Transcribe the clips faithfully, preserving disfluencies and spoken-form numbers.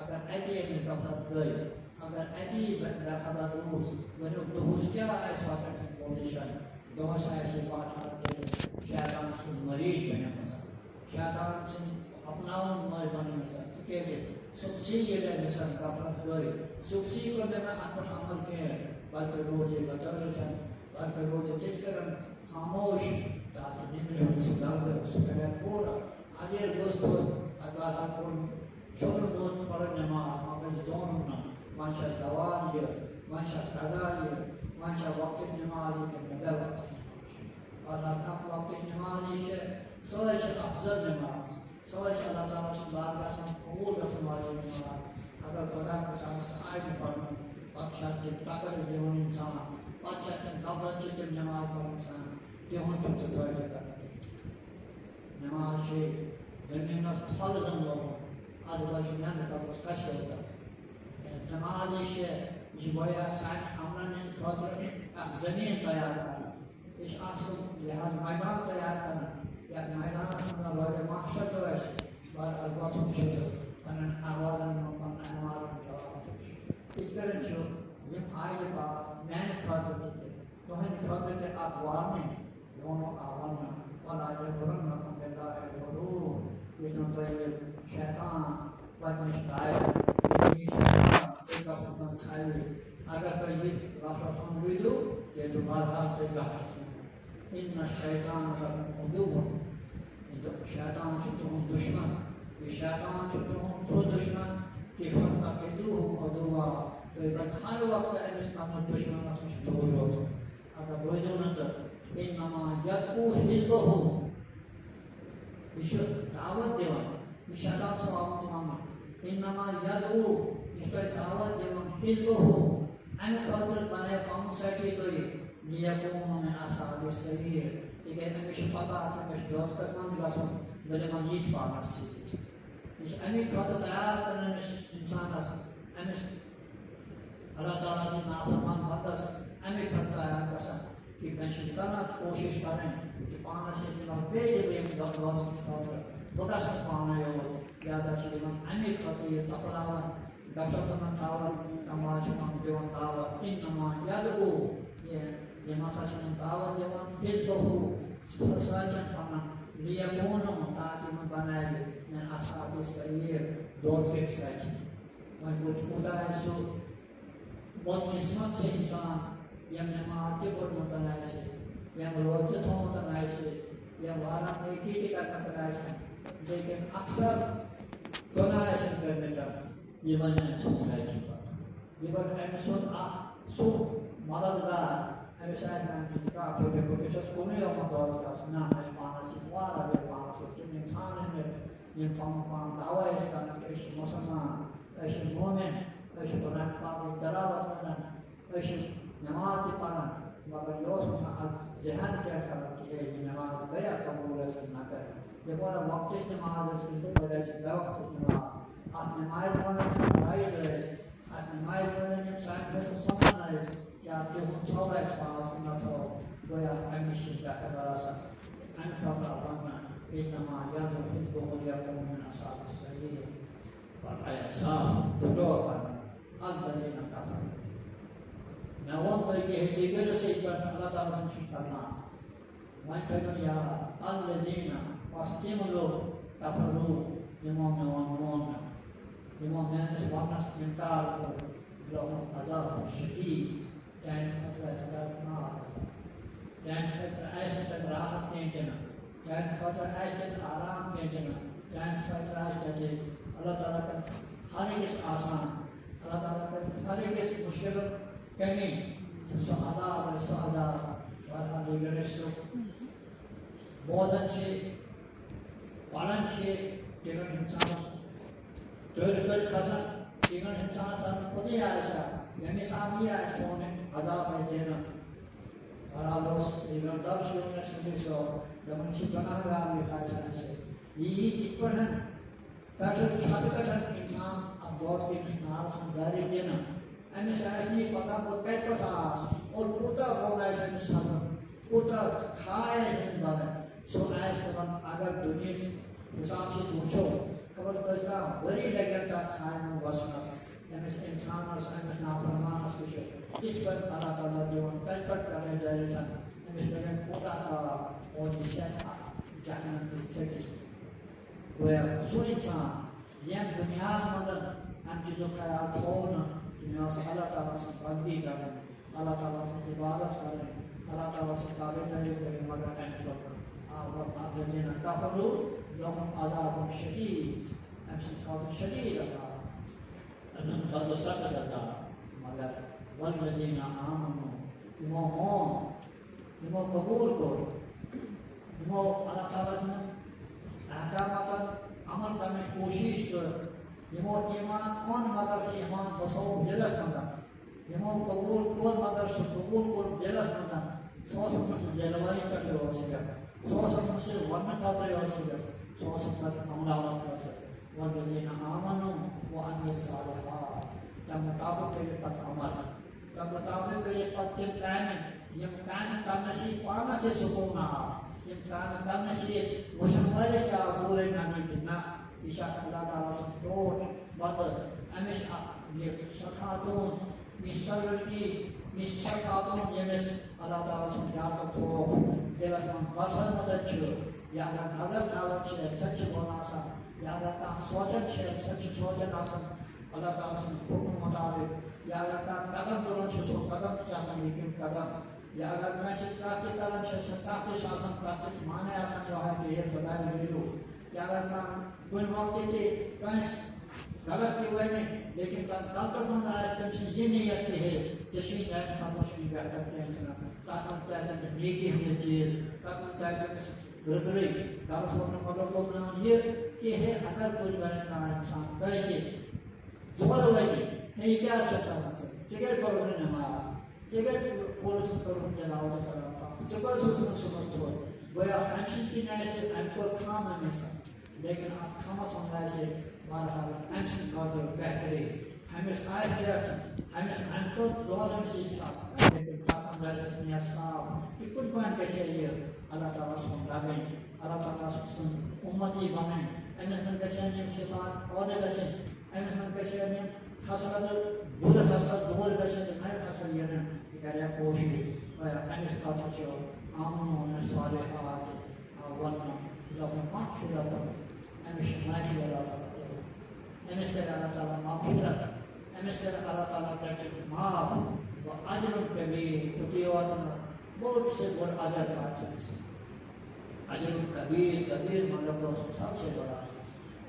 اگر اَتی أمِس غفلت گٔے، اگر اَتی بے-، بے خبر روٗز، ؤنِو دۄہَس کیٛاہ آسہِ واتان سُہ پوزیشن؟ دۄہَس آسہِ یہِ واتان تیٚلہِ شیطان سٕنٛز مٔریٖد بَنیمٕژ، شیطان سٕنٛز اپناوُن مٲلۍ بَنیمٕژ۔ تِکیٛازِ صُبسٕے ییٚلہِ أمِس غفلت گٔے، صُبسٕے کوٚر نہٕ مےٚ اَتھ پٮ۪ٹھ عمل کینٛہہ، بلکہِ روٗز یہِ لتٲڑِتھ، بلکہِ روٗز یہِ تِتھ کٔنۍ خاموش، تاکہِ نِندرِ ہُنٛد سُہ درد سُہ کَرِ پوٗرٕ۔ اَدٕ ییٚلہِ وۄتھ تھوٚد، اَدٕ بہرحال کوٚر شروع ووت پرن نماز، مگر زونُن نہٕ، وۄنۍ چھا زوال یہِ، وۄنۍ چھا قضا یہِ، وۄنۍ چھا وقتٕچ نماز یہِ کِنہٕ نہٕ بے وقتٕچ نماز چھِ؟ اور ہر کانٛہہ وقتٕچ نماز یہِ چھِ، سۄے چھِ افضل نماز، سۄے چھِ اللہ تعالیٰ سٕنٛدِ بارگاہَس منٛز قبوٗل گژھن واجیٚنۍ نماز۔ اگر خۄدا خۄدا سُہ آیہِ نہٕ پرنہٕ، پتہٕ چھِ اَتھ تِم ٹکر دِوان اِنسان، پتہٕ چھِ اَتھ تِم قبرَن چھِ تِم نماز پران اِنسان، تِہُنٛد چھُنہٕ ژےٚ فٲیدٕ کران۔ نماز چھِ زٔمیٖنَس تھل زَن لوگمُت، اَتھ گوٚو چھُ میٛانہِ قبرَس کَشہِ یوت۔ نماز یہِ چھِ، یہِ چھِ گویا سانہِ عملَن ہٕنٛدِ خٲطرٕ اَکھ زٔمیٖن تیار کران۔ یہِ چھِ اَکھ سُہ لحاظ میدان تیار کران، یَتھ میدانَس منٛز روزِ محشر تہِ آسہِ، بہرحال وۄتھُن چھُ تہٕ پَنٕنٮ۪ن احوالَن منٛز پَنُن اعمالَن جواب دیُن چھُ۔ یِتھ کٔنۍ چھُ یِم آیہِ پاک میٛانہِ خٲطرٕ تہِ تہٕ تُہٕنٛدِ خٲطرٕ تہِ اکھ warning، یِمو آو وننہٕ، "ولا یغرنکم باللہ الغرور"، یُس نہٕ تۄہہِ یہِ شیطان پتہٕ نِش ترٛایہِ، یہِ شیطان تُہۍ غفلت منٛز تھاوِ۔ اگر تۄہہِ یہِ غفلت منٛز روٗدِو، تیٚلہِ چھُ بہرحال تُہۍ غفلتس منٛز۔ ان الشیطان لکم عدو، یہِ دوٚپ، شیطان چھُ تُہُنٛد دُشمن، یہِ شیطان چھُ تُہُنٛد سُہ دُشمن کہِ فاتخذوہ عدوا، تُہۍ بنٲیِو ہر وقتہٕ أمِس پننِس دُشمنس نِش دوٗر روزُن۔ اگر بوٗزِو نہٕ تہٕ، انما یدعو حزبہ، یہِ چھُ دعوت دِوان، یہِ چھُ شیطان سُنٛد آمُت وَننہٕ۔ انما یدعو، یہِ چھُ تۄہہِ دعوت دِوان، حزبہ، اَمہِ خٲطرٕ بنٲیِو پَنُن سٲتھی تُہۍ، لیکونوا من اصحاب السعیر، تِکیٛازِ أمِس چھِ پتہ کہِ مےٚ چھُ دوزخس منٛز گژھُن، بہٕ نِمَن یہِ تہِ پانَس سۭتۍ۔ یہِ چھُ اَمی خٲطرٕ تیار کران أمِس اِنسانَس، أمِس اللہ تعالیٰ سٕنٛدِ نافرمان بندس اَمی خٲطرٕ تیار گژھان کہِ مےٚ چھِ یہِ کران کوٗشِش کرٕنۍ کہِ پانَس سۭتۍ یِمَن بیٚیہِ تہِ یِم دۄہ روزنہٕ خٲطرٕ بہٕ گژھٕ پانَے یوت۔ لہذا چھِ یِمَن اَمی خٲطرٕ یہِ پَکناوان، غفلتَن منٛز تھاوان، نماز چھِ یِمَن دِوان دعوت، انما یدعو، یہِ، یِم ہسا چھِ یِمَن دعوت دِوان، حزبہ، سُہ سۭتۍ چھِ پَنُن، لیکونوا، تاکہِ یِمَن بناوِ من اصحاب السعیر، دوزخٕکۍ سۭتۍ۔ وۄنۍ گوٚو کوٗتاہ آسہِ سُہ بدقسمت سُہ اِنسان، ییٚمۍ نٮ۪ماز تہِ پٔرمٕژ آسہِ، ییٚمۍ روزٕ تہِ تھوٚومُت آسہِ، ییٚمۍ واریاہ نیکی تہِ کٔرمٕژ آسہِ، لیکن اکثر گۄناہ آسٮ۪س کٔرمٕتۍ، یہِ وَنہِ أمۍ سُنٛد سۭتۍ پَتہٕ۔ یہِ وَنہِ أمۍ سُنٛد اکھ سُہ مددگار، أمِس آسہِ نہٕ أمۍ سٕنٛز کانٛہہ فِکر، بہٕ کیٛاہ چھُس کُنُے یوت دوزخَس، نہ، مےٚ چھِ پانَس سۭتۍ واریاہ، بیٚیہِ پانَس سۭتۍ تِم اِنسان أنِتھ، یِم پَنُن پان دعویٰ ٲسۍ کران کہِ أسۍ چھِ مُسلمان، أسۍ چھِ مومِن، أسۍ چھِ قرآن پاکٕچ تلاوت کران، أسۍ چھِ نماز تہِ پران، مگر یہِ اوس نہٕ اَتھ ذہن کیٛاہ کران کہِ ہے، یہِ نماز گٔیا قبول، أسۍ نہ کران۔ یہِ گوٚو نہ وقتٕچ نماز، أسۍ ٲسۍ پَران، أسۍ چھِ بے وقتٕچ نماز۔ اَتھ نمازِ منٛز یِم فرائض ٲسۍ، اَتھ نمازِ منٛز یِم سانہِ خٲطرٕ سنن ٲسۍ، کیٛاہ تِہُنٛد تھوٚو اَسہِ پانَس کُن نہ تھوٚو، گویا اَمہِ نِش چھِ بے خبر آسان۔ اَمہِ خٲطرٕ آو وَننہٕ، انما یدعو حزبہ لیکونوا من اصحاب السعیر۔ پتہٕ آیہِ صاف ٹُٹور کرنہٕ، الذین کفروا۔ مےٚ ووٚن تۄہہِ کہِ ہے، تُہۍ کٔرِو سا یِتھ پٲٹھۍ، اللہ تعالیٰ سُنٛد چھُنہٕ کرنہٕ آمُت۔ وۄنۍ تھٲیِو یاد، الذین، پس تِم لوٗکھ، کفروا، یِمو میون مون نہٕ، یِمو میٲنِس وَننَس اِنکار کوٚر، لہم عذاب شدید، تِہنٛدِ خٲطرٕ آسہِ دردناک عذاب۔ تِہنٛدِ خٲطرٕ آسہِ نہٕ تَتہِ راحت کینٛہہ تہِ نہٕ۔ تِہنٛدِ خٲطرٕ آسہِ تَتہِ آرام کینٛہہ تہِ نہٕ۔ تِہنٛدِ خٲطرٕ آسہِ تَتہِ، اللہ تعالیٰ کَرِ ہر أکِس آسان۔ اللہ تعالیٰ کَرِ ہر أکِس مُشکِلَن کَمی۔ تہٕ سُہ عذاب آسہِ، سُہ عذاب۔ بہرحال، یہِ گٔے سُہ بوزان چھِ، پران چھِ، تِمن اِنسانس تٔرۍ پٔرۍ کھسان، تِمن اِنسانس زن خودٕے آسہِ ہا، ییٚمہِ حساب یہِ آسہِ سون عذاب آسہِ دِنہٕ۔ بہرحال اوس یِمن درس یوت اَسہِ سُہ، دَپان چھِ گۄناہ گار یہِ خاص آسہِ۔ یہِ یی کِتھ پٲٹھۍ؟ پٮ۪ٹھٕ چھَتہٕ پٮ۪ٹھ اِنسان اَتھ دوزخٕکِس نارَس منٛز دٲرِتھ دِنہٕ۔ أمِس آسہِ نہٕ یہِ پَتہ بہٕ کَتہِ پٮ۪ٹھ آس اور کوٗتاہ گوٚو آسہِ أمِس سَزُن، کوٗتاہ کھاے آسہِ أمِس بَرٕنۍ۔ سُہ آسہِ دَپان، اگر دُنیہٕچ حِساب سۭتۍ وٕچھو، خبر کٔژتام ؤری لگن تتھ خانہِ منٛز وسنس۔ أمِس انسانس، أمِس نافرمانس تہِ چھُ تِتھ پٲٹھۍ اللہ تعالیٰ دِوان، تتہِ پٮ۪ٹھ پٮ۪ٹھے دٲرِتھ أمِس لگن کوٗتاہ کال، اور یہِ سٮ۪کھ اکھ جہنم کِس ژٔٹِس۔ گویا سُہ انسان ییٚمۍ دُنیاہس منٛز امہِ چیٖزُک خیال تھوو نہٕ کہِ مےٚ اوس اللہ تعالیٰ سٕنٛز بندگی کرٕنۍ، اللہ تعالیٰ سٕنٛز عبادت کرٕنۍ، اللہ تعالیٰ سٕنٛز تابعدٲری کرٕنۍ، مگر امہِ کوٚر نہٕ۔ آ، وَالَّذِينَ كَفَرُوا لَهُمْ عَذَابٌ شَدِيدٌ، امہِ سٕنٛدِ خٲطرٕ شدید عذاب، امہِ سٕنٛدِ خٲطرٕ سخت عذاب۔ مگر وَالَّذِينَ آمَنُوا، یِمو مون، یِمو قبول کوٚر، یِمو اللہ تعالیٰ سٕنٛدٮ۪ن احکاماتن عمل کرنٕچ کوٗشِش کٔر، یِمو ایمان اوٚن، مگر سُہ ایمان بسوو دِلس منٛز۔ یِمو قبول کوٚر، مگر سُہ قبول کوٚر دِلس منٛز۔ سُہ اوس نہٕ سُہ زیلوانی پٮ۪ٹھٕے یوت صرف، سُہ اوس نہٕ صرف وننہٕ خٲطرٕ یوت صرف، سُہ اوس نہٕ صرف عملاوَن خٲطرٕ۔ وَالَّذِينَ آمَنُوا وَعَمِلُوا الصَّالِحَاتِ، تَمہِ مُطابق کٔرِو پَتہٕ عمل۔ تَمہِ مُطابق کٔرِو پَتہٕ تِم کامہِ، یِم کامہِ کرنہٕ سۭتۍ پانَس تہِ سکوٗن آو، یِم کامہِ کرنہٕ سۭتۍ وٕچھَن وٲلِس تہِ آو دوٗرے نظرِ کہِ نہ، یہِ چھِ اَکھ اللہ تعالیٰ سٕنٛز ٹوٹھ، پَتہٕ أمِس چھِ اَکھ یہِ سۄ خاتوٗن، یہِ چھِ سۄ لڑکی، یہِ چھِ سۄ خاتوٗن، ییٚمِس اللہ تعالیٰ سُنٛد ڈر تہٕ خوف دِلَس منٛز بسیومُت چھُ۔ یا اگر نظر تھاوان چھِ، سۄ تہِ چھِ بۄن آسان۔ یا اگر کانٛہہ سونٛچان چھِ، سۄ تہِ چھِ سونٛچان آسان اللہ تعالیٰ سٕنٛدِ حُکمہٕ مُطابِق۔ یا اگر کانٛہہ قدم تُلان چھُ، سُہ قدم تہِ چھُ آسان نیکیُک قدم۔ یا اگر کٲنٛسہِ سۭتۍ کَتھ تہِ کَران چھِ، سۄ کَتھ تہِ چھِ آسان، تَتھ تہِ چھُ معنی آسان یِہوٚے کہِ ہے خۄداے لیٖلوٗ۔ یا اگر کانٛہہ کُنہِ وقتہٕ تہِ کٲنٛسہِ غلط تہِ وَنہِ، لیکن تَتھ غلطس منٛز آسہِ تٔمۍ سٕنٛز یہِ نیت کہِ ہے، ژےٚ چھُے میٛانہِ خٲطرٕ چھُے بہتر کینٛہہ چھُنہٕ۔ تَتھ منٛز تہِ آسہِ تٔمِس نیکی ہُنٛد چیٖز، تَتھ منٛز تہِ آسہِ تٔمِس رٕژرٕے۔ غلط وَننُک مطلب گوٚو نہٕ یہِ کہِ ہے، اگر کُنہِ وَنہِ کانٛہہ اِنسان کٲنٛسہِ زورٕ لَگہِ، ہے، یہِ کیٛاہ چھُ کَران ژٕ؟ ژےٚ کیٛازِ پَرُکھ نہٕ نٮ۪ماز؟ ژےٚ کیٛازِ کوٚرُتھ نہٕ تِلاوت قرآن پاک؟ ژےٚ کیٛازِ اوسُکھ نہٕ صُبحَس تھوٚد؟ گویا اَمہِ سۭتۍ کِنۍ آسہِ، أمۍ کوٚر خام أمِس۔ لیکن اَتھ خامَس منٛز آسہِ بہرحال أمۍ سٕنٛدِ خٲطرٕ بہتری۔ أمِس آخرت، أمِس اَمہِ کھۄتہٕ دۄن أمِس یہِ چھِ اَتھ۔ لیکن تَتھ منٛز آسہِ اَسہِ نیت صاف کہِ کُنہِ پٲٹھۍ گژھِ ہے یہِ اللہ تعالیٰ سُنٛد لَگٕنۍ، اللہ تعالیٰ سٕنٛز اُمتی بَنٕنۍ۔ أمِس منٛز گژھِ ہے یِم صفات پٲدٕ گژھٕنۍ۔ أمِس منٛز گژھِ ہے یِم خصلتہٕ، بُرٕ خصلت دوٗر گژھِ ہے تہٕ نَوِ خصلت یِنہٕ۔ یہِ کَرِ ہا کوٗشِش۔ أمِس خٲطرٕ چھُ آمنوا وعملوا الصالحات، آ، وَنُن، لَهُم مَغْفِرَةٌ، أمِس چھُ معافی اللہ تعالیٰ دِوان۔ أمِس کَرِ اللہ تعالیٰ مغفرت، أمِس کَرِ اللہ تعالیٰ تَتہِ معاف۔ وَأَجْرٌ كَبِيرٌ، تہٕ بیٚیہِ واتَن بوٚڑ سے بوٚڑ اجر واتہِ أمِس۔ اجر کبیر، کبیر مطلب گوٚو سب سے بڑا اجر۔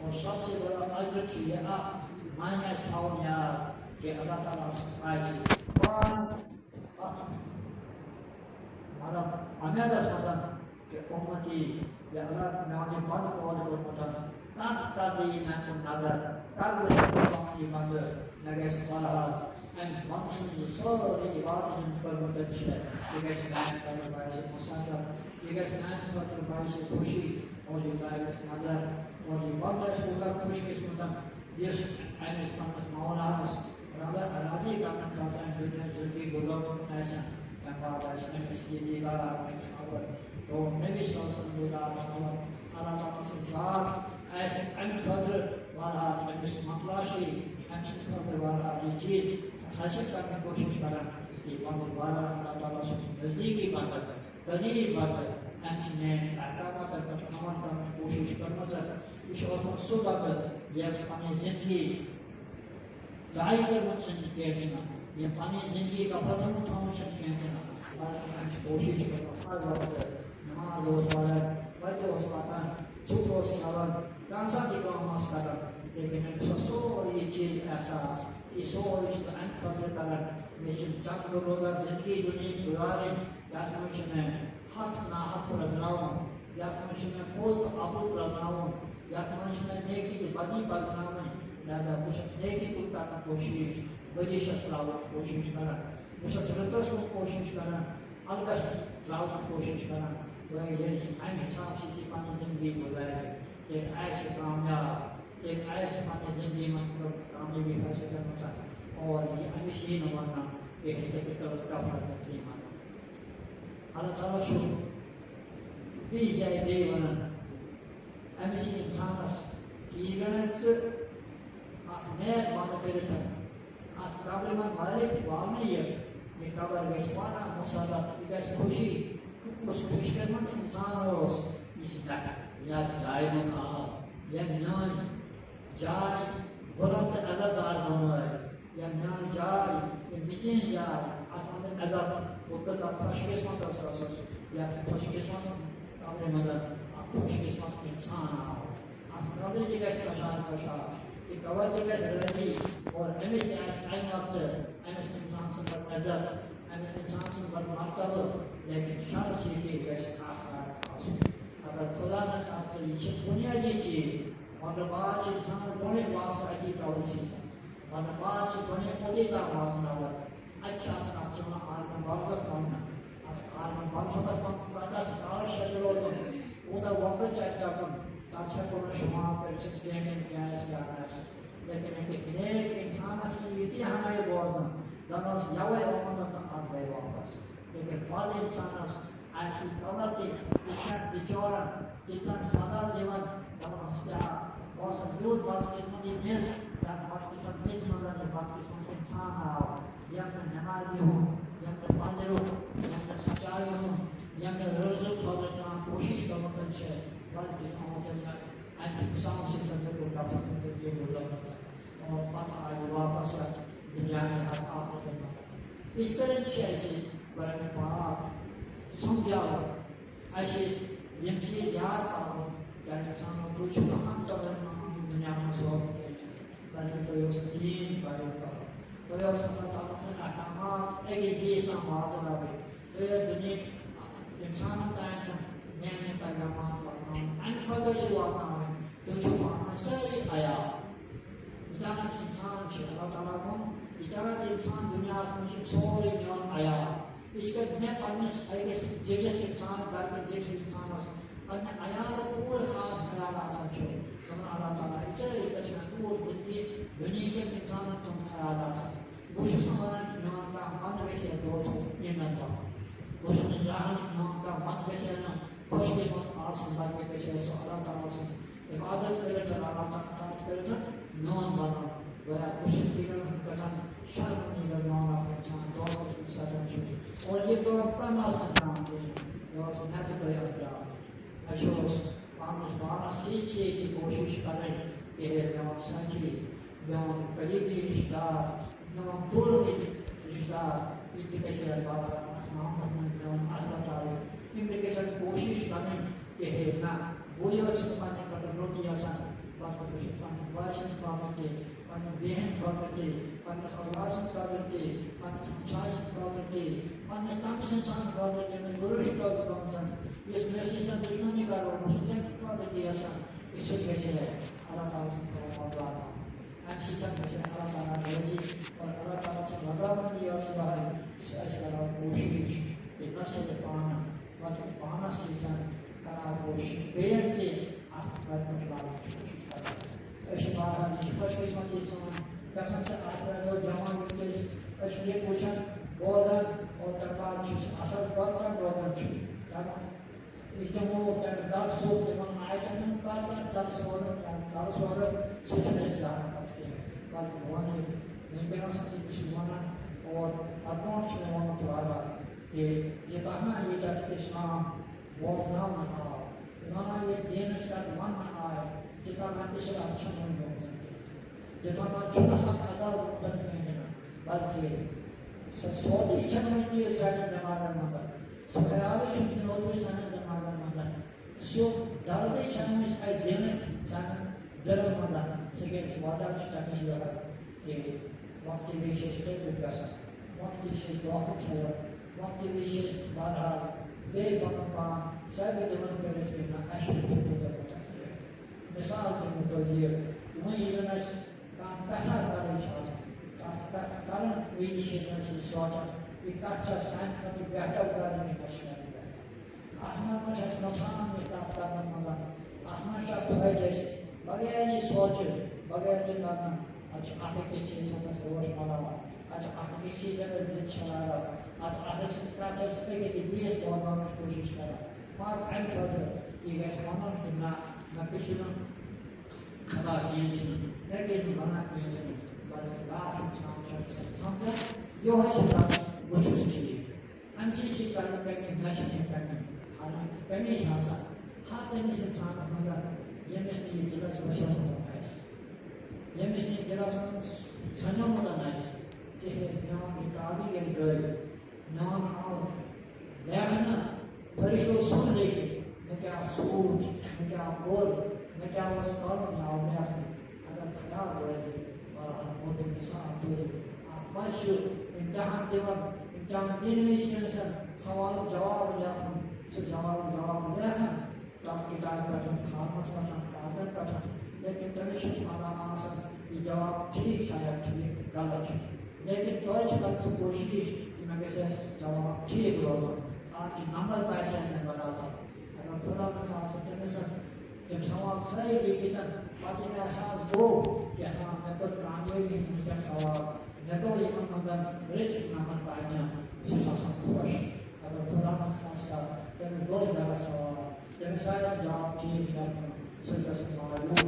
اور سب سے بڑا اجر چھُ یہِ اکھ معنی اَسہِ تھاوُن یاد کہِ اللہ تعالیٰ سٕنٛز آسہِ پانہٕ اَتھ مطلب اُمیدَس منٛز کہِ اُمتی یا اللہ میون یہِ بنٛدٕ پٲدٕ کوٚرمُت، تَتھ، تَتھ دِیہِ مےٚ کُن نظر، کَر وٕچھِ بہٕ پَنُن یہِ بنٛدٕ، مےٚ گژھِ بہرحال اَمہِ بنٛدٕ سٕنٛز یہِ سٲرٕے عبادت یِم کٔرمٕژ چھِ، یہِ گژھِ میٛانہِ خٲطرٕ باعث مسرت، یہِ گژھِ میٛانہِ خٲطرٕ باعث خوشی، اور یہِ ترٛاوِ مےٚ نظر، اور یہِ بنٛدٕ آسہِ کوٗتاہ خوش قسمت، یُس أمِس پنٛنِس مولاہَس رضا، راضی کرنہٕ خٲطرٕ أمۍ دُنیاہٕچ زندگی گُزٲرمٕژ آسہِ، تَمہِ بعد آسہِ أمِس یہِ دیٖدار اَکہِ اَوَل، تو نبی صلی اللہ علیہ وسلم دیٖدار اَوَل۔ اللہ تعالیٰ سٕنٛز ذات آسہِ اَمہِ خٲطرٕ بہرحال أمِس متلاشی، أمۍ سٕنٛدِ خٲطرٕ بہرحال یہِ چیٖز حٲصِل کرنٕچ کوٗشِش کران، کہِ بہرحال اللہ تعالیٰ سٕنٛز نزدیٖکی باپتھ، قریب باپتھ، أمۍ چھِ میٛانٮ۪ن احکاماتن پٮ۪ٹھ عمل کرنٕچ کوٗشِش کٔرمٕژ۔ یہِ چھُ اوسمُت سُہ وقت، ییٚمۍ پنٕنۍ زندگی ضایع کٔرمٕژ چھَنہٕ کینٛہہ تہِ نہٕ، یِم پنٕنۍ زندگی غفلتن منٛز تھٲومٕژ چھَنہٕ کینٛہہ تہِ نہٕ، بلکہِ أمۍ چھِ کوٗشِش کٔرمٕژ ہر وقتہٕ۔ نماز اوس پران، وتہِ اوس پکان، ژھۄٹھ اوس کھٮ۪وان، کانٛہہ سا تہِ کٲم ٲس کران، لیکن أمِس اوس سورُے یہِ چیٖز احساس، یہِ سورُے چھُس بہٕ اَمہِ خٲطرٕ کران، مےٚ چھِ چند روزہ زندگی دُنیاہٕچ گُزارٕنۍ، یَتھ منٛز چھُ مےٚ حق ناحق پرٛزناوُن، یَتھ منٛز چھُ مےٚ پوٚز تہٕ اَپُز پرٛزناوُن، یَتھ منٛز چھُ مےٚ نیکی تہٕ بدی پرٛزناوٕنۍ۔ لہذا بہٕ چھُس نیکی کُن کرنٕچ کوٗشِش، بدی چھَس ترٛاونٕچ کوٗشِش کران۔ بہٕ چھُس رٕژَس کُن کوٗشِش کران، الگَس ترٛاونٕچ کوٗشِش کران۔ گویا ییٚلہِ اَمہِ حساب سۭتۍ یہِ پنٕنۍ زندگی گُزارِ، تیٚلہِ آسہِ کامیاب، تیٚلہِ آسہِ پنٕنہِ زندگی منٛز کٲ-، کامیٲبی حٲصِل کٔرمٕژ۔ اور یہِ أمِس یی نہٕ وننہٕ کِہیٖنۍ، ژےٚ تہِ کٔرٕتھ غفلت زندگی منٛز۔ اللہ تعالیٰ چھُ بیٚیہِ جایہِ بیٚیہِ ونان، أمِس یی اِنسانَس یہِ گٔنٛڈ ژٕ اکھ نیک بنٛد کٔرِتھ، اَتھ قبرِ منٛز مٲلِک والنہٕ یِتھ، یہِ قبر گژھِ واریاہ مُسرت، یہِ گژھِ خوشی، کُس خوش قسمت اِنسان اوس، یُس یَتھ، یَتھ جایہِ منٛز آو، یا میٛٲنۍ جاے بُلند تہٕ عزت دار بنٲے، یا میٛٲنۍ جاے، یا میٛٲنۍ جاے، اَتھ منٛز عزت، بہٕ کۭژاہ خوش قسمت ٲسٕس، یَتھ خوش قسمت قبرِ منٛز اَکھ خوش قسمت اِنسان آو۔ اَتھ قبرِ تہِ گژھِ کشاد کشاد، یہِ قبر تہِ گژھِ رٲضی، اور أمِس تہِ آسہِ اَمہِ وقتہٕ أمِس اِنسان سٕنٛز عزت، أمِس اِنسان سٕنٛز مرتبہٕ، لیکن شرط چھُ یہِ کہِ گژھِ اکھ راتھ آسُن۔ اگر خدا نخواستہ یہِ چھِ بُنیٲدی چیٖز، مگر بعد چھِ اِنسانَس گۄڈَے واسطہٕ اَتی ترٛاوُن سیٖزن، مگر بعد چھِ گۄڈَے اوٚتُے تام واتناوان۔ اَتہِ چھِ آسان، اَتھ چھِ وَنان عالمِ برزخ وَننہٕ۔ اَتھ عالمِ برزخَس منٛز کۭتیٛاہ چھِ کالَس چھِ اَتہِ روزُن، کوٗتاہ وقت چھِ اَتہِ ٹَکُن، تَتھ ہٮ۪کو نہٕ شُمار کٔرِتھ، سُہ چھِ کینٛہہ کینٛہہ کیٛاہ آسہِ کیٛاہ نہٕ آسہِ۔ لیکن أکِس نیک اِنسانَس یی یہِ تہِ ہَنایہِ بوزنہٕ، زَن اوس یَوَے آمُت تہٕ اَتھ گٔے واپَس۔ لیکن پَتہٕ اِنسانَس آسہِ یہِ خبر تہِ، یہِ چھا بِچورَن تِتھۍ پٲٹھۍ سزا دِوان، دَپان، اوس کیٛاہ، اوس اَسہِ یوٗت بدقٕسمت یہِ مِس، یا بدقٕسمت مِس منٛز یہِ بدقٕسمت اِنسان آو، یَتھ نہٕ نٮ۪مازِ ہُنٛد، یَتھ نہٕ پَزرُک، یَتھ نہٕ سچایہِ ہُنٛد، یَتھ نہٕ رٲزُک خٲطرٕ کانٛہہ کوٗشِش کٔرمٕژ چھِ، بلکہِ آمٕژ چھِ اَمہِ حِساب سۭتۍ زَن تٔمۍ کوٚر نفرت منٛز یہِ گُزرمٕژ۔ اور پتہٕ آیہِ واپس یتھ دُنیا کہِ حق آخرت منٛز۔ یِتھ کٔنۍ چھِ اَسہِ قرآن پاک سمجھاوان، اَسہِ یِم چیٖز یاد تھاوٕنۍ، کیٛازِ اِنسانو تُہۍ چھِو نہٕ ہم تَوَے نہٕ یِم دُنیا منٛز سوزُن کینٛہہ، بلکہِ تۄہہِ اوس دیٖن بیان کَرُن، تۄہہِ اوس اللہ تعالیٰ سٕنٛدۍ احکامات أکِس بیٚیِس تام واتناوٕنۍ۔ تہٕ دُنیہٕکۍ اِنسانَن تام چھِ میٛانہِ پیغامات واتناوٕنۍ، اَمہِ خٲطرٕ چھِ واتناوٕنۍ۔ تُہۍ چھِو پانہٕ ؤنۍ سٲری عیال۔ ییٖتیٛاہ نہٕ اِنسان چھِ، اللہ تعالیٰ ووٚن، ییٖتیٛاہ نہٕ اِنسان دُنیاہَس منٛز چھِ، سورُے میون عیال۔ یِتھ کٔنۍ مےٚ پنٛنِس أکِس زِٹھِس اِنسانَس، گَرِ کِس زِٹھِس اِنسانَس پنٛنہِ عیالُک پوٗرٕ خاص خیال آسان چھُ، دَپان، اللہ تعالیٰ، یِتھَے پٲٹھۍ چھِ مےٚ پوٗرٕ زِندگی دُنیہِکٮ۪ن اِنسانَن تُہُنٛد خیال آسان۔ بہٕ چھُس نہٕ وَنان کہِ میون کانٛہہ من گژھِ ہے دوست یِنَن پَہَن۔ بہٕ چھُس نہٕ چاہان کہِ میون کانٛہہ من گژھِ ہے نہٕ خۄش قسمت آسُن، بلکہِ گژھِ ہے سُہ اللہ تعالیٰ سٕنٛز عبادت کٔرِتھ تہٕ اللہ تعالیٰ اطاعت کٔرِتھ میون بَنُن۔ گویا بہٕ چھُس تِکَن گژھان شرمندٕ، ییٚلہِ میون اَکھ اِنسان دوست سۭتۍ چھُ۔ اور یہِ کٲم کَم آسان پٮ۪وان کِہیٖنۍ، یہِ اوس مےٚ تہٕ تۄہہِ اَتھ پیارُن۔ اَسہِ اوس پانَس پانَس سۭتۍ سۭتۍ تہِ کوٗشِش کَرٕنۍ کہِ ہے میون ساتھی، میون قریبی رِشتہٕ دار، میون دوٗرِم رِشتہٕ دار، یِم تہِ گژھِ ہے بابا اَتھ معاملَس منٛز میون اَتھ وَتاوٕنۍ۔ یِم تہِ گژھِ اَسہِ کوٗشِش کَرٕنۍ کہِ ہے نہ، بٕے یوت چھُس پنٛنہِ خٲطرٕ رُت یَژھان، بلکہِ بہٕ چھُس پنٛنہِ بایہِ سٕنٛدِ خٲطرٕ تہِ، پنٛنہِ بیٚنہِ ہٕنٛدِ خٲطرٕ تہِ، پنٛنِس اولاد سٕنٛدِ خٲطرٕ تہِ، پنٛنِس ہمسایہِ سٕنٛدِ خٲطرٕ تہِ، پنٛنِس تَمِس اِنسان خٲطرٕ تہِ، ییٚمِس بہٕ رُت چھُس گوٚمُت، یُس مےٚ سۭتۍ زَن دُشمنی کَرو، بہٕ چھُس تٔمۍ سٕنٛدِ خٲطرٕ تہِ یَژھان، یہِ سُہ گژھِ ہے اللہ تعالیٰ سٕنٛدِ طرفہٕ مقدار۔ اَمہِ سۭتۍ گژھِ ہے اللہ تعالیٰ راضی اور اللہ تعالیٰ سٕنٛز رضامندی ٲس یِہوٚے، سُہ ٲسۍ کران کوٗشِش کہِ نہ صرف پانہٕ، بلکہِ پانَس سۭتۍ کران کوٗشِش، بیٚیَن تہِ اَتھ بدمُت لاگنٕچ کوٗشِش کران۔ أسۍ چھِ بہرحال، یہِ چھِ خوش قسمتی سون، گژھان چھِ اَتھ پٮ۪ٹھ دۄہ جمع وٕنکیٚس، أسۍ چھِ یہِ وٕچھان، بوزان اور تَمہِ بعد چھِ أسۍ اَصٕل واتان روزان چھِ۔ تَمہِ اجتماعُک تَمہِ درسُک، تِمَن آیتَن ہُنٛد کَر کَر درس وَنُن، درس وَنُن، سُہ چھُنہٕ اَسہِ زانان پَتہٕ کینٛہہ۔ بلکہِ وَنٕے، وٕنکیٚنَس ہسا چھِ أسۍ وَنان، اور پَتہٕ برونٛٹھ چھُ مےٚ ووٚنمُت واریاہ کہِ یہِ تَتھ نہ ییٚتٮ۪تھ اِسلام بوزناونہٕ آو، یہِ وَنان یہِ دیٖنَس پٮ۪ٹھ وَننہٕ آے، تہِ تَتھ اِسلام چھُنہٕ وۄنۍ بوزان کینٛہہ۔ تہِ تَتھ چھُنہٕ حق ادا گوٚمُت کِہیٖنۍ نہٕ، بلکہِ سۄ سونچٕے چھَنہٕ وۄنۍ تیٖژ سانٮ۪ن دٮ۪ماغَن منٛز۔ سُہ خیالٕے چھُنہٕ تہِ روٗدمُت سانٮ۪ن دٮ۪ماغَن منٛز۔ سُہ دَردٕے چھَنہٕ أسۍ اَتہِ دِنہٕ سانٮ۪ن دِلَن منٛز۔ سُہ کیٛازِ چھُ وجہ چھُ تَمِچ یِہوٚے کہِ وقتہٕ وِزِ چھِ أسۍ ٹٔپِتھ گژھان، وقتہٕ وِزِ چھِ أسۍ دھوکہٕ کھٮ۪وان، وقتہٕ وِزِ چھِ أسۍ بہرحال بیٚیہِ پَنُن پان ثٲبِت دِوان کٔرِتھ کہِ نہ، اَسہِ چھُنہٕ فِکرِ تَتھ کینٛہہ۔ مِثال دِمو تۄہہِ یہِ، وۄنۍ ییٚلہِ اَسہِ کانٛہہ کَتھا کَرٕنۍ چھِ آسان، کانٛہہ کَتھ کَرَن وِزِ چھِ أسۍ سونٛچان، یہِ کَتھ چھا سانہِ خٲطرٕ بہتر کَرٕنۍ کِنہٕ نہ چھِ کَرٕنۍ بہتر۔ اَتھ منٛز ما چھِ اَسہِ نۄقصان یہِ کَتھ کَرنہٕ منٛز؟ اَتھ منٛز چھا فٲیدٕ اَسہِ بغیر یہِ سونٛچہِ، بغیر یہِ کَرنہٕ؟ اَتھ چھِ اَکھ أکِس سۭتۍ تھَس روش بَناوان، اَتھ چھِ اَکھ أکِس سۭتۍ أسۍ ضِد شرارت، اَتھ چھِ اَکھ أکۍ سٕنٛز کَتھ چھِ أسۍ أکِس بیٚیِس بوزناونٕچ کوٗشِش کَران۔ مگر اَمہِ خٲطرٕ کہِ یہِ گژھِ وَنُن کہِ نہ، مےٚ پِشہِ نہٕ خطا کِہیٖنۍ تہِ نہٕ، مےٚ گٔے نہٕ گۄناہ کِہیٖنۍ تہِ نہٕ، بلکہِ لاکھ اِنسان چھُ أمِس سَمجھان، یِہوٚے چھُ دَپان، بہٕ چھُس ٹھیٖک۔ اَمہِ سۭتۍ چھِ کَران کَمی، نَشہِ چھِ کَمی، حالانکہِ کَمی چھِ آسان ہر تٔمِس اِنسانَس، مگر ییٚمِس نہٕ یہِ دِلَس وَسیومُت آسہِ، ییٚمِس نہٕ یہِ دِلَس منٛز سَنیومُت آسہِ، کہِ ہے، میون یہِ کاوی ییٚلہِ گٔے، میون آو لیکھنہٕ، فرشتو سُہ لیکھِ، مےٚ کیٛاہ سوٗنٛچ، مےٚ کیٛاہ کوٚر، مےٚ کیٛاہ اوس کَرُن، مےٚ آو لیکھنہٕ۔ اگر خیال روزِ، بہرحال، موتُک نِشان تُلہِ۔ اَتھ منٛز چھُ امتحان دِوان، امتحان دِنہٕ وِزِ چھُ أمِس سوالُک جواب لیکھُن، سُہ جوابُک جواب لیکھان، تَتھ کِتابہِ پٮ۪ٹھ، فارمَس پٮ۪ٹھ، کاغذَن پٮ۪ٹھ، لیکن تٔمِس چھُ پَتہ آسان، یہِ جواب ٹھیٖک چھا یا ٹھیٖک غلط چھُ۔ لیکن توتہِ چھُ تَتھ کوٗشِش کہِ مےٚ گژھِ اَسہِ جواب ٹھیٖک روزُن، تاکہِ نمبر تہِ آسہِ مےٚ برابر۔ اگر خدا نخواستہ تٔمِس تِم سوال سٲری لیکھِتھ، پَتہٕ ییٚلہِ احساس گوٚو کہِ ہاں، مےٚ کوٚر کامیٲبی ہُنٛد وٕنکٮ۪ن سوال، مےٚ گوٚو یِمَن منٛز رٕتۍ نمبر پَرنہِ، سُہ چھُ آسان خۄش۔ اگر خدا نخواستہ تٔمِس گوٚو غلط سوال، تٔمِس آیہِ نہٕ جواب ٹھیٖک لَبنہٕ، سُہ چھُ گژھان مایوٗس۔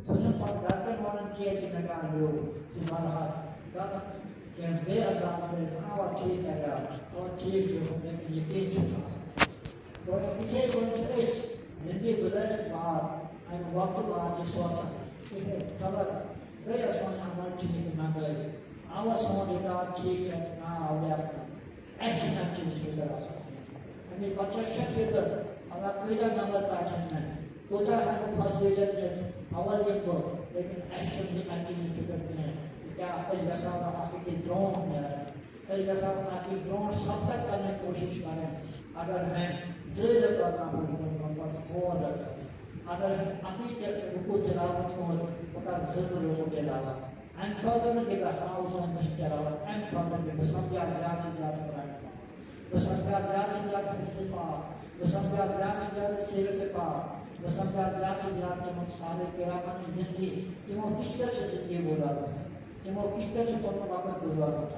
سُہ چھُنہٕ پَتہٕ گَرِکٮ۪ن وَنان کینٛہہ کہِ مےٚ کیٛاہ لیوٗکھ۔ سُہ چھُ بَرحال غلط کینٛہہ بیٚیہِ انداز کٔرِتھ وَنان، اَوا ٹھیٖک کَریو، اَوا ٹھیٖک لیوٗکھ، لیکن یقیٖن چھُنہٕ آسان۔ گوٚو یِتھَے پٲٹھۍ چھِ أسۍ زِندگی گُزٲرِتھ بعد، اَمہِ وقتہٕ بعد یہِ سونٛچان، کہِ ہے، خبر گٔیہ سٲنۍ عمل ٹھیٖک نہ گٔے، آوا سون ریکارڈ ٹھیٖک کَرنہٕ، نہ آو لیکھنہٕ۔ اَسہِ چھِ تَمہِ چیٖزٕچ فِکر آسان۔ اَمے پَتہٕ چھِ اَسہِ چھےٚ فِکر، اَوا کۭتیٛاہ نمبر پَرِ مےٚ، کوٗتاہ ہٮ۪کہٕ بہٕ فسٹیجَن نِتھ، اَوَل یِمہٕ بہٕ، لیکن اَسہِ چھُنہٕ یہِ اَمہِ چیٖزٕچ فِکر کینٛہہ، تِکیٛاہ أسۍ گژھو نہٕ اَکھ أکِس برونٛٹھ نیرٕنۍ۔ أسۍ گژھو اَکھ أکِس برونٛٹھ سبقت کَرنٕچ کوٗشِش کَرٕنۍ۔ اگر وۄنۍ زٕ رکعت نفل پَرُن، پَتہٕ ژور رکعت۔ اگر وۄنۍ اَکُے تہِ رکوع تلاوت کوٚر، بہٕ کَرٕ زٕ رکوع تلاوت۔ اَمہِ خٲطرٕ نہٕ کہِ بہٕ ہاوٕ کٲنٛسہِ بہٕ چھُس تِلاوت، اَمہِ خٲطرٕ کہِ بہٕ سَمجھاو زیادٕ سے زیادٕ قرآن پاک۔ بہٕ سَمجھاو زیادٕ سے زیادٕ حفظ پاک، بہٕ سَمجھاو زیادٕ سے زیادٕ سیرت پاک، بہٕ سَمجھاو زیادٕ سے زیادٕ تِمَن صحابہ کرامَن ہٕنٛز زِندگی، تِمو کِتھ کٔنۍ چھِ زِندگی گُزارمٕژ، تِمو کِتھ کٔنۍ چھُ پَنُن وقت گُزارمُت۔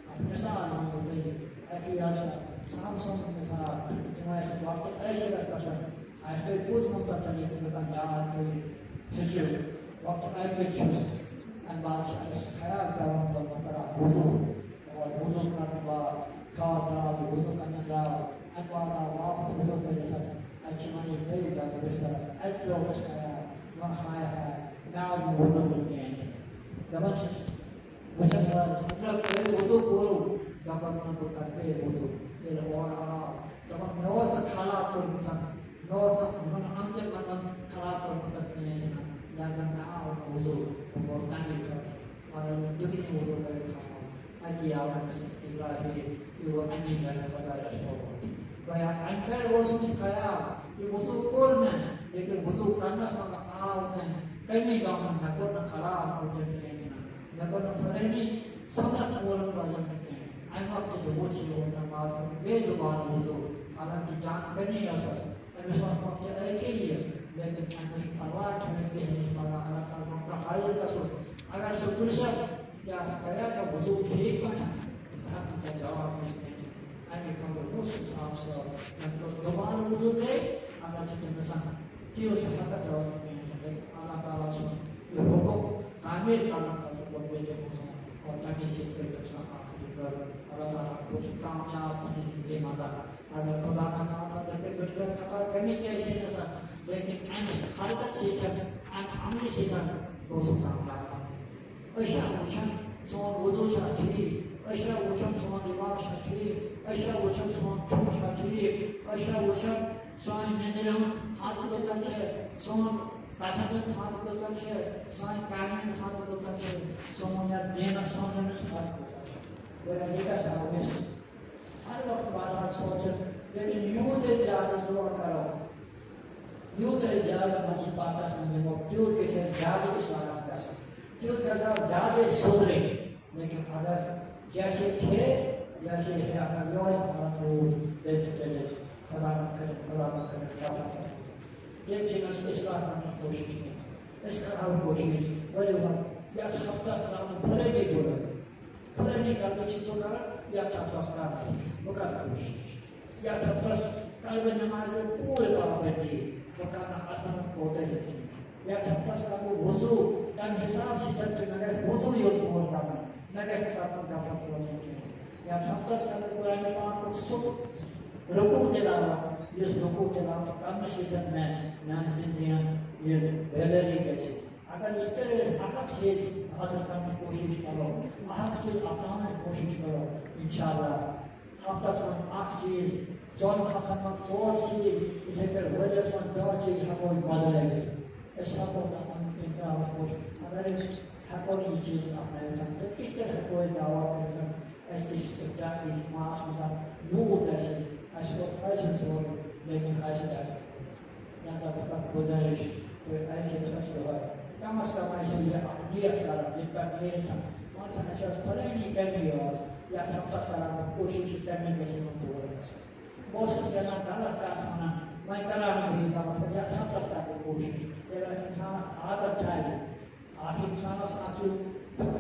اَکھ مِثال وَنہٕ بہٕ تۄہہِ، اَکہِ یہِ حظ چھُ صحابہٕ سُنٛد مِثال، تِم ٲسۍ وقتہٕ ٲخرَس پٮ۪ٹھ، اَسہِ تۄہہِ بوٗزمُت تَتھ تَتہِ ییٚتہِ مےٚ تام یاد تُلہِ، سُہ چھُ وقتہٕ اَکہِ بَجہِ چھُس، اَمہِ بعد چھُ اَسہِ خیال پٮ۪وان تِمَن کَران وضوٗ، اور وضوٗ کَرنہٕ بعد کھاد درٛاو، یہِ وضوٗ کَرنہٕ درٛاو، اَمہِ بعد آو واپَس وضوٗ کٔرِتھ، اَتہِ چھُ وۄنۍ یہِ بیٚیہِ زیادٕ بِستَرَس، اَتہِ پیوٚو اَسہِ خیال، دَپان ہاے ہاے، مےٚ آو نہٕ وضوٗ کٔرِتھ کِہیٖنۍ تہِ۔ دَپان چھُس، بہٕ چھَس وَنان، حضرت، تۄہہِ وضوٗ کوٚروٕ؟ دَپان، نہ، بہٕ کَرٕ بیٚیہِ وضوٗ۔ ییٚلہِ اورٕ آو، دَپان، مےٚ اوس نہٕ خراب کوٚرمُت، مےٚ اوس نہٕ یِمَن آمتٮ۪ن منٛزَن خراب کوٚرمُت کِہیٖنۍ چھُنہٕ، لہذا مےٚ آو نہٕ وضوٗ، تہٕ بہٕ اوسُس تَمی خٲطرٕ وَنان، مےٚ دیُت نہٕ وضوٗ کٔرِتھ آو، اَتی آو أمِس عزرائیل، یہِ گوٚو اَمی گرِ خۄدایَس پوٚرمُت۔ گویا اَمہِ پٮ۪ٹھ اوس أمِس خیال کہِ وضوٗ کوٚر مےٚ، لیکن وضوٗ کَرنَس منٛز آو مےٚ کٔمی گامَن، مےٚ کوٚر نہٕ خراب کوٚرمُت کِہیٖنۍ چھُنہٕ، مےٚ کوٚر نہٕ فلٲنی سَنت پوٗرٕ پَزن نہٕ کینٛہہ۔ اَمہِ وقتہٕ تہِ ووت سُہ یور تام بعد کوٚر بیٚیہِ دُبارٕ وضوٗ، حالانکہِ جان کٔمی ٲسَس۔ أمِس اوس وقتہِ ٲخِر یہِ، لیکن أمِس چھُ پَرواے چھُنہٕ کِہیٖنۍ، یہِ چھُ پَران اللہ تعالیٰ ہَس برونٛہہ کُن حٲضِر گژھُن۔ اگر سُہ پرٛژھِ، کیٛاہ ژٕ کَریٛاہ ژےٚ وضوٗ ٹھیٖک پٲٹھۍ؟ بہٕ ہٮ۪کہٕ نہٕ تۄہہِ جواب دِتھ کینٛہہ۔ اَمے خٲطرٕ اوس سُہ صاف صٲب، أمۍ کوٚر دُبارٕ وضوٗ بیٚیہِ، اگر چھِ تٔمِس تیٖژ ہٮ۪کَتھ روزان کِہیٖنۍ چھُنہٕ۔ لیکن اللہ تعالیٰ سُنٛد یہِ حُکُم تعمیٖل کَرنہٕ خٲطرٕ کوٚر بیٚیہِ تٔمۍ حُکُم، اور تَمے سۭتۍ کٔرۍ تٔمۍ سُنٛد آخری گٔر۔ اللہ تعالیٰ کوٚر سُہ کامیاب پنٛنہِ زِندگی منٛز۔ اگر خدا نخواستہ تۄہہِ پٮ۪ٹھ بٔڑ بٔڑ خطا کٔمی کیٛازِ چھِ گژھان؟ لیکن اَمہِ حرکت سۭتۍ، اَمہِ عملہِ سۭتۍ گوٚو سُہ کامیاب۔ أسۍ چھا وٕچھان سون وضوٗ چھا ٹھیٖک؟ أسۍ چھا وٕچھان سون لباس چھا ٹھیٖک؟ أسۍ چھا وٕچھان سون کھیوٚن چھا ٹھیٖک؟ أسۍ چھا وٕچھان سانہِ نیٚنٛدرِ ہُنٛد حد کۭژاہ چھِ، سون کَتھَن ہُنٛد حد کۭژاہ چھِ، سانہِ کامہِ ہُنٛد حد کۭژاہ چھِ، سون یَتھ دینَس سَمجھنَس حد کۭژاہ چھِ؟ گویا یہِ گژھِ آسُن أسۍ ہر وقتہٕ بار بار سونٛچُن، لیکن یوٗت أسۍ زیادٕ زور کَرو، یوٗت أسۍ زیادٕ مسجد پاکَس منٛز یِمو، تیوٗت گژھِ اَسہِ زیادٕ اصلاحات گژھٕنۍ، تیوٗت گژھِ اَسہِ زیادٕ أسۍ سُدھرٕنۍ۔ لیکن اگر جیسے تھے ویسے ہے، اگر یِہوٚے حالت روٗد، تیٚلہِ چھِ، تیٚلہِ ٲسۍ خدا مہ کٔرِنۍ، خدا مہ کٔرِنۍ، خدا مہ کٔرِنۍ۔ تیٚلہِ چھِنہٕ أسۍ اصلاح کَرنٕچ کوٗشِش کینٛہہ۔ أسۍ کَرہاو کوٗشِش، ؤلِو وۄنۍ یَتھ ہفتَس ترٛاوو فلٲنی بُرٲے، فلٲنی غلطی چھُس بہٕ کَران، یَتھ ہفتَس کَرٕ بہٕ، بہٕ کَرٕ کوٗشِش۔ یَتھ ہفتَس کَرٕ بہٕ نٮ۪مازِ پوٗرٕ پابندی، بہٕ کَرٕ نہٕ اَتھ منٛز کوتاہی کینٛہہ۔ یَتھ ہفتَس کَرٕ بہٕ وضوٗ، تَمہِ حساب سۭتۍ تہِ مےٚ گژھِ وضوٗ یوت پوٗرٕ کَرُن، مےٚ گژھِ نہٕ تَتھ منٛز غفلت روزٕنۍ کینٛہہ۔ یَتھ ہفتَس کَرٕ بہٕ قرآن پاکُک سُہ رکوع تلاوت، یُس رکوع تلاوت کرنہٕ سۭتۍ مےٚ میانہِ زندگی ہٕنٛز یہِ بیدٲری گژھِ۔ اگر أسۍ تیٚلہِ أسۍ اکھ اکھ چیٖز حٲصِل کرنٕچ کوٗشِش کرو، اکھ اکھ چیٖز اپناونٕچ کوٗشِش کرو، انشاءاللہ ہفتس منٛز اکھ چیٖز، ژۄن ہفتن منٛز ژور چیٖز، یِتھے پٲٹھۍ ؤریس منٛز دہ چیٖز ہٮ۪کو أسۍ بدلٲوِتھ۔ أسۍ ہٮ۪کو تتھ منٛز انشاءاللہ کوٗشِش، اگر أسۍ ہٮ۪کو نہٕ یہِ چیٖز اپنٲوِتھ، تیٚلہِ کِتھ کٔنۍ ہٮ۪کو أسۍ دعویٰ کٔرِتھ؟ اَسہِ تہِ چھِ اِفتاح کہِ ماس مطلب یوٗت آسہِ، اَسہِ کوٚر آسہِ سورُے، لیکن آسہِ تہِ آسہِ۔ مےٚ دَپہٕ پَتہٕ گُزٲرِش، تُہۍ آسہِ سۄ چھِ یِہوٚے۔ کم از کم آسہِ یہِ اَکھ نیت کَران، ییٚتہِ پٮ۪ٹھ نیرِ ژٕ، وَن سا اَسہِ ٲس فلٲنی کمی ٲس، یَتھ ہفتَس کَران بہٕ کوٗشِش، یہِ کمی گژھِ یِمَن پوٗرٕ گژھٕنۍ۔ بہٕ اوسُس یَتھ غلط کَتھ وَنان، وۄنۍ کَران بہٕ یہِ غلط کَتھ، یَتھ ہفتَس کَرٕ بہٕ کوٗشِش۔ ییٚلہِ اَتھ اِنسانَس عادت تھاوِ، اکھ انسانس اکھ یہِ،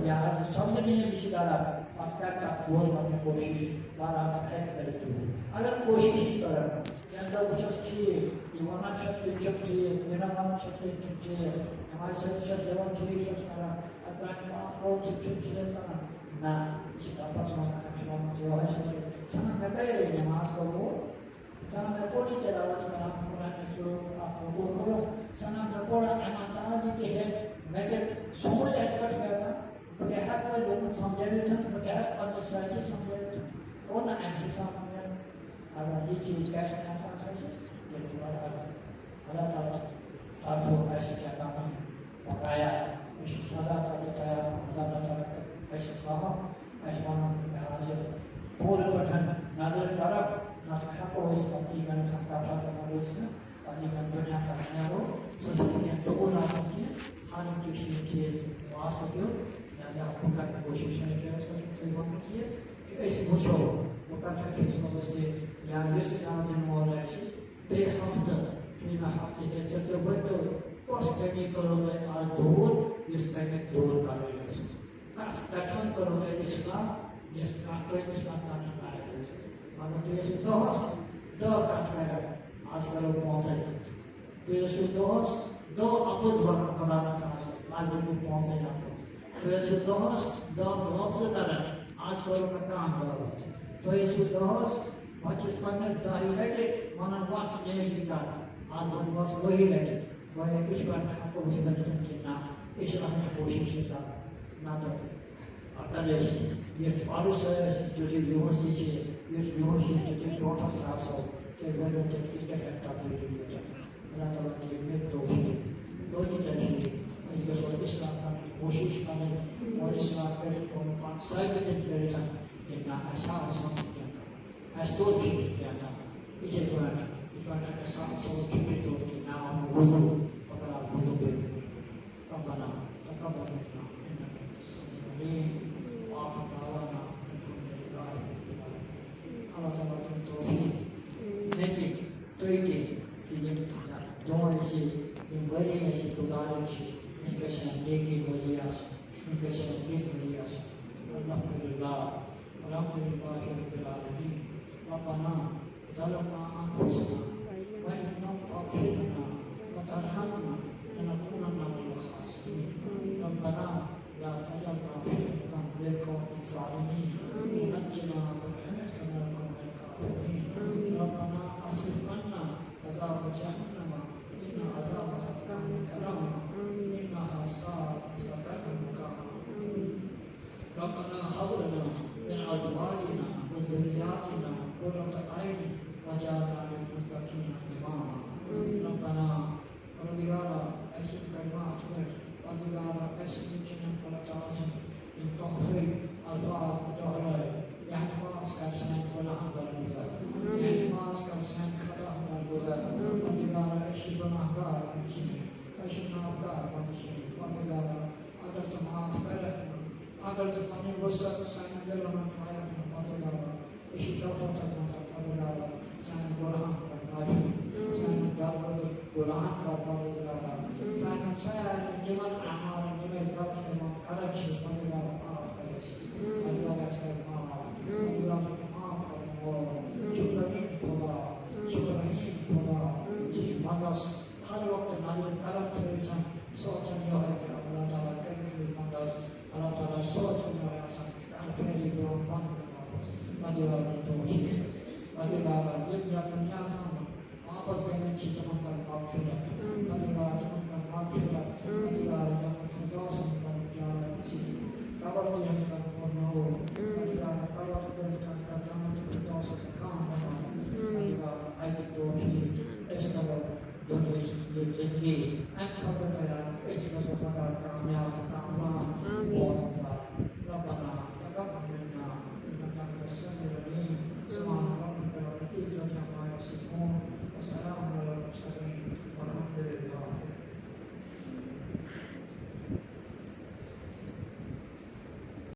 یہِ حظ سمجھنہٕ یِم یہِ چھِ غلط، پتہٕ کرِ تتھ غور کرنٕچ کوٗشِش، بہرحال تتھ ہیٚکہِ کٔرِتھ تہِ۔ اگر کوٗشِش یہِ کرن، ییٚمہِ دۄہ بہٕ چھُس ٹھیٖک، یہِ ونان چھُس تہِ چھُس ٹھیٖک، یہِ نہٕ ونان چھُس تہِ چھُس ٹھیٖک، نمازِ سۭتۍ چھُس دِوان ٹھیٖک چھُس کران، اگر پرانہِ پاک قول سۭتۍ چھُس ٹھیٖک کران، نہ، یہِ چھِ دپان، ژٕ وَن، اگر چھُ وَنان، ژٕ وَن، ژٕ وَن، ژٕ وَن، مےٚ کَرے یہِ نماز قبوٗل۔ زَنان مےٚ پوٚر یہِ تِلاوت کران قرآن شریف اَتھ رکوع کوٚرُکھ، زَنان مےٚ پوٚر اَمہِ اندازٕ تہِ ہے، مےٚ کیٛاہ سمجھ اَتہِ پٮ۪ٹھ کران، بہٕ کیٛاہ ہٮ۪کہٕ وۄنۍ لوٗکَن سمجھٲوِتھ تہٕ بہٕ کیٛاہ ہٮ۪کہٕ پنٛنِس سٲتھی سمجھٲوِتھ، کوٚر نہٕ اَمہِ حساب مےٚ۔ اگر یہِ چیٖز گژھِ نہٕ آسان اَسہِ، ییٚلہِ چھُ وَران۔ اللہ تعالیٰ چھُ طرفہٕ اَسہِ کیٛاہ تام بقایا، یہِ چھُ صداقت تہٕ تیار، اللہ تعالیٰ کَرِ اَسہِ فراہم۔ اَسہِ وَنُن یہِ حظ یہِ پوٗرٕ پٲٹھۍ نظر طرف، نَتہٕ ہٮ۪کو أسۍ پَتہٕ یہِ گژھِ کَتھ ہَتھ منٛز روٗزِتھ، پَتہٕ یہِ گژھِ دُنیا پٮ۪ٹھ نیرو، سُہ چھُ کینٛہہ ژوٚوُر آسان کینٛہہ، حالانکہِ چھُ یہِ چیٖز واسطہٕ دیُن، لہذا بہٕ کَرٕ کوٗشِش، اَسہِ کیٛاہ ٲسۍ کَرٕنۍ تُہۍ وَنُن چیٖز، کہِ أسۍ وٕچھو، بہٕ کَرٕ حفیظ صٲبَس تہِ یا یُس تہِ کانٛہہ دِنہٕ وول آسہِ، بیٚیہِ ہفتہٕ، ژیٖرۍ ہفتہٕ کیٛاہ ژےٚ تہِ ؤنۍتو، کۄس کٔمی کٔرٕو تۄہہِ آز دوٗر، یُس کٔمی دوٗر کَرٕنۍ ٲس؟ کَتھ کَتھِ منٛز کٔرٕو تۄہہِ اِصلاح، یۄس کَتھ تۄہہِ اِصلاح کَرنَس لایق ٲسِو؟ مگر تُہۍ ٲسِو دۄہَس دَہ کَتھ کَران، آز کَرو پانٛژَے کَتھ۔ تُہۍ ٲسِو دۄہَس دَہ اَپُز وَنان خۄدا نخواستہ، آز ؤنِو پانٛژَے لفظ۔ تُہۍ ٲسِو دۄہَس دَہ لفظ کَران، آز کَرو نہٕ کانٛہہ غٲبت۔ تُہۍ ٲسِو دۄہَس، بہٕ چھُس پنٛنِس دَہہِ لَٹہِ وَنان، وَتھ نیرِ یہِ کَتھ، آز وَنہٕ بہٕ ؤہہِ لَٹہِ۔ گویا أسۍ پَتہٕ ہٮ۪کو أسۍ ؤنِتھ کہِ نہ، أسۍ چھِ اَتھ کوٗشِش یہِ کَران۔ نَتہٕ اگر أسۍ یُتھ عرض آسہِ، تیُتھُے یُہُس تہِ چھِ، یُتھ یُہُس چھِ، تیُتھُے برونٛٹھَس تہِ آسو، تیٚلہِ ؤنِو تُہۍ کِتھ کٔنۍ ہٮ۪کہِ تبدیٖلی وٕچھِتھ۔ اللہ تعالیٰ دِیِن مےٚ توفیٖق، دۄنی توفیٖق۔ أسۍ گژھو اصلاح کَرنٕچ کوٗشِش کَرٕنۍ اور اصلاح کٔرِتھ پَنُن پان ثٲبِت تہِ کٔرِتھ کہِ نہ، اَسہِ آو سَمٕجھ کینٛہہ تام، اَسہِ توٚر فِکرِ کینٛہہ تام۔ یِتھَے پٲٹھۍ، یِتھ پٲٹھۍ اَسہِ سَمٕجھ سوز فِکرِ توٚر کہِ مےٚ آو نہٕ وضوٗ، بہٕ کَرٕ آز وضوٗ بیٚیہِ۔ ربنا تقبل منا إنك أنت السميع العليم، وآخر دعوانا أن الحمد لله رب العالمين۔ اللہ تعالیٰ دِیِن توفیٖق، مےٚ تہِ، تُہۍ تہِ، تہٕ یِم دۄہ أسۍ، یِم ؤری أسۍ گُزاران چھِ، یِم گژھن نیکی ؤری آسٕنۍ، یِم گژھن نیک ؤری آسٕنۍ۔ الحمدللہ، الحمدللہ رب العالمین۔ ربنا ظلمنا أنفسنا وإن لم تغفر لنا وترحمنا لنكونن من الخاسرين۔ ربنا لا تجعلنا فتنة للقوم الظالمين ونجنا برحمتك من القوم الكافرين۔ ربنا اصرف عنا عذاب جهنم إن عذابها كان غراما إنها ساءت مستقرا مقاما۔ ربنا هب لنا من أزواجنا وذرياتنا قرة أعين واجعلنا للمتقين إماما۔ ربنا، پروردگارا، اَسہِ یِم کلمات پٔرۍ، پروردگارا، اَسہِ یِم وٕنکیٚن اللہ تعالیٰ سٕنٛدۍ یِم تحفے الفاظ دۄہرٲے، یِہنٛدِ پاس کر سانہِ گۄناہن درگُزر، یِہنٛدِ پاس کر سانہِ خطاہن درگُزر۔ پروردگارا، أسۍ چھِ گۄناہگار، أسۍ چھِ، أسۍ چھِ ناپکار، پروردگارا، اگر ژٕ معاف کرکھ نہٕ، اگر ژٕ پنٕنۍ وسعت سانٮ۪ن دِلن منٛز ترٛایکھ نہٕ، پروردگارا، أسۍ چھِ غفلتس منٛز، پروردگارا، سانٮ۪ن گۄناہن کر معٲفی، سانٮ۪ن درگُزر گۄناہن کر، پروردگارا، سانٮ۪ن سارنٕے تِمن اعمالن، یِم أسۍ غلط کٲم کران چھِ، پروردگارا، معاف کر اَسہِ، پروردگارا، اَسہِ کر معاف، پروردگارا، معاف کرن وول، ژٕ چھُکھ رحیم خدا، ژٕ چھُکھ رحیم خدا، ژٕ چھُکھ وندس ہر وقتہٕ نظرِ کرم تھٲوِتھ۔ سوچ میں آسان کانفرنس میں بند کرنا بس مدیوار کی توفیق مدیوار یہ دنیا دنیا تھا واپس کرنے کی تمام کا مغفرت مدیوار تمام کا مغفرت مدیوار یا فردوس کا پیارا نصیب قبر کے ہم کا نور مدیوار قبر کے ہم کا جنت فردوس کا کام بنا مدیوار آئی کی توفیق اس قبر دنیا کی زندگی ان خطر تیار اس کی سو پتا کامیاب کامران آمین. اور